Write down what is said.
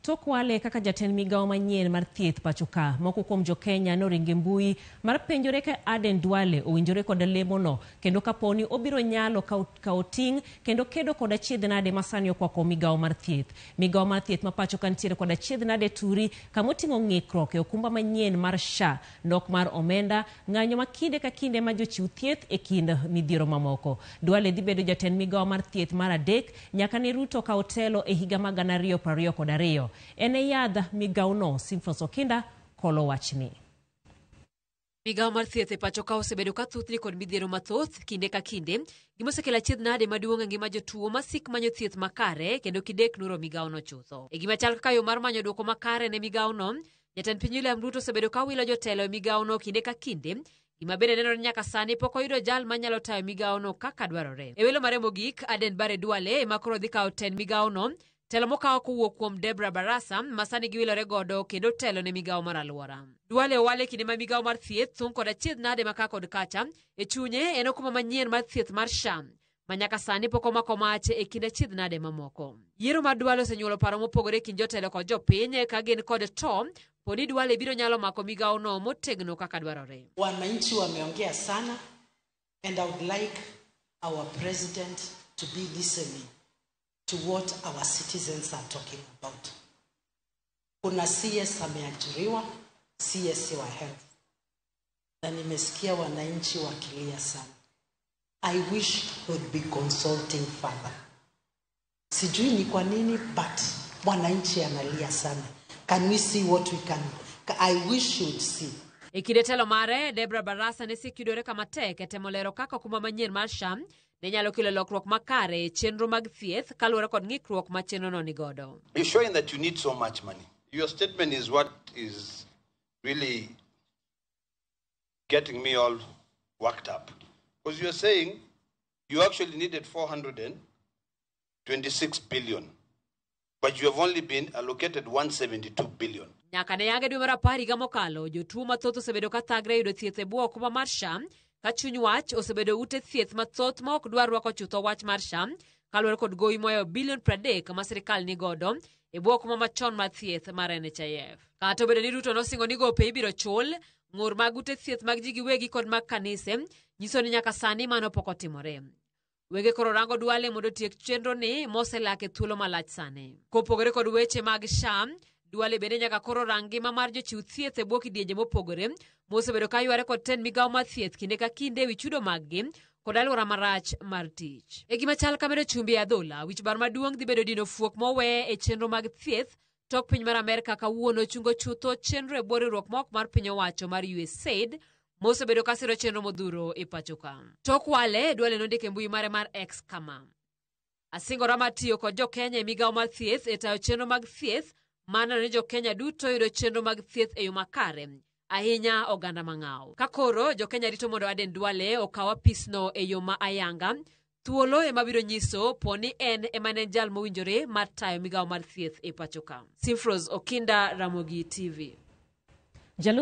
Tok wale kaka jatend migawo manyien mar thieth pacho ka, moko kuom jo-Kenya noringo e mbui mar penjore ka Aden Duale owinjore kod lemono kendo kaponi obiro nyalo kawo ting' kendo kedo kod achiedh nade ma sani okwako migawo mar thieth. Migawo mar thieth ma pacho ka nitiere kod achiedh nade turi kama oting'o ng'ikruok e okumba manyien mar SHA, nok mar omenda, ng'anyo ma kinde ka kinde ma jochiw thieth e kind midhiero mamoko. Duale dhi bedo jatend migawo mar thieth mar adek nyaka ne Ruto kaw telo e higa mar 2022. En e yadh migawono, Simfros Okinda kolo wachni. Migawo mar thieth e pacho ka osebedo ka thuthni kod midhiero mathoth kinde ka kinde, gima osekelo achiedh nade maduong' e ngima jotuo masik manyo thieth makare kendo kidek nuro migawono chutho. E gima chal kaka yo mar manyo duoko makare ne migawono, jatend piny William Ruto osebedo ka wilo jotelo e migawono kinde ka kinde, gima bende nenore ni nyaka sani pok oyudo jal manyalo tayo migawono kaka dwarore. E welo mare mogik, Aden Bare Duale ema koro dhi kawo tend migawono, telo mokawo kowuok kuom Debra Barasa ma sani giwilore godo kendo telo ne migawo mar alwora. Duale owale kinde ma migawo mar thieth thung' kod achiedh nade ma ka kod kacha, e chunye en okumba manyien mar thieth mar SHA ma nyaka sani pok omako mach e kind achiedh nade mamoko. Yiero mar Duale osenyuolo paro mopogore e kind jotelo kod jopiny ka gin kod to poni Duale biro nyalo mako migawono motegno kaka dwarore. Wananchi wameongea sana and I would like our president to be listening to what our citizens are talking about. Kuna CS ameajiriwa, CS wa health, na nimesikia wananchi wakilia sana. I wish he would be consulting further. Sijui ni kwa nini, but mwananchi analia sana. Can we see what we can? I wish he would see. E kinde telo mare, Debra Barasa ne sik yudore kama tek e temo lero kaka okumba manyien mar SHA ne nyalo kelo lokruok makare e chenro mag thieth kaluwore kod ng'ikruok ma chenrono nigodo. You're showing that you need so much money. Your statement is what is really getting me all worked up. Because you're saying you actually needed 426 billion, but you have only been allocated 172 billion. Nyaka ne yange dwe mar apar higa mokalo, jotuo mathoth osebedo ka thagre yudo thieth e bwo okumba mar SHA, ka chuny wach osebedo ute thieth mathoth ma ok dwar rwako chutho wach mar SHA kaluwore kod gowi mohewo bilion 30 ma sirikal ni godo e bwo okumba machon mar thieth mar NHIF. Kata obedo ni Ruto nosingo ni gope ibiro chul, ng'ur mag ute thieth mag ji giwegi kod mag kanise nyiso ni nyaka sani mano pok otimore. Wenge koro rango Duale mondo otiek chenro ni moselak e thuolo malach sani. Kopogore kod weche mag SHA, Duale bende nyaka koro rang ngima mar jochiw thieth e bwo kidienje mopogore mosebedo ka yware kod tend migawo mar thieth kinde ka kinde ewi chudo maggi kod alwora marach mar tich. E gima chal kamedo chumbi e adhola, wich bar maduong' dhi bedo dino fuok mowe e chenro mag thieth tok piny mar Amerka kawuono chungo chutho chenro e bwo riwruok ma ok mar piny owacho mar USAID mosebedo ka siro chenro modhuro e pacho ka. Tok wale, Duale nondiko e mbui mare mar X kama: Asingora mar tiyo kod jo-Kenya e migawo mar thieth e tayo chenro mag thieth mar neno ni jo-Kenya duto yudo chenro mag thieth e yo makare, ahinya oganda mang'aw. Ka koro jo-Kenya rito mondo Aden Duale okaw apisno e yo ma ayanga, thuolo ema biro nyiso po ni en ema ne en jal mowinjore mar tayo migawo mar thieth e pacho ka. Simfros Okinda, Ramogi TV. Jalup